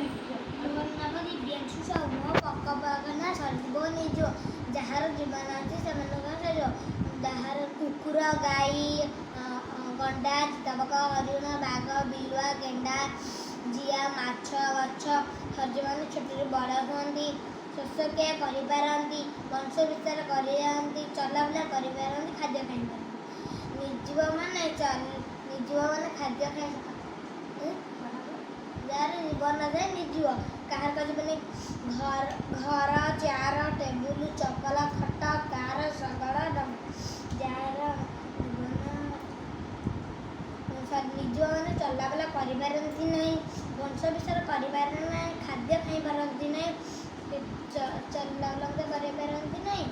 ମୋର ନାମ ଦିବ୍ୟାଂଶୁ ସାହୁ। ମୋ ପକ୍କା ନା ସରିଯିବ ନେଇଯିବ। ଯାହାର ଜୀବନ ଅଛି ସେମାନଙ୍କ ସରିଯିବ। ଯାହାର କୁକୁର, ଗାଈ, ଗଣ୍ଡା, ଚିତାବାଘ, ହରିଣ, ବାଘ, ବିଲୁଆ, ଗେଣ୍ଡା, ଜିଆ, ମାଛ, ଗଛ। ସଜୀବମାନେ ଛୋଟରୁ ବଡ଼ ହୁଅନ୍ତି, ଶ୍ୱାସକ୍ରିୟା କରିପାରନ୍ତି, ବଂଶ ବିସ୍ତାର କରିଯାଆନ୍ତି, ଚଲାବୁଲା କରିପାରନ୍ତି, ଖାଦ୍ୟ ଖାଇପାରନ୍ତି। ନିର୍ଜୀବମାନେ ଖାଦ୍ୟ ଖାଇ, ଯାହାର ଜୀବନ ନଥାଏ ନିର୍ଜୀବ। କାହାର ଜୀବନ? ଘର, ଘର, ଚେୟାର, ଟେବୁଲ, ଚପଲ, ଖଟ, କାର, ଶଗଡ଼, ଡଙ୍ଗା। ଯାହାର ଜୀବନ ନିର୍ଜୀବମାନେ ଚଲାବୁଲା କରିପାରନ୍ତି ନାହିଁ, ବଂଶ ବିସ୍ତାର କରିପାରନ୍ତି ନାହିଁ, ଖାଦ୍ୟ ଖାଇପାରନ୍ତି ନାହିଁ, ଚଲାବୁଲା କରିପାରନ୍ତି ନାହିଁ।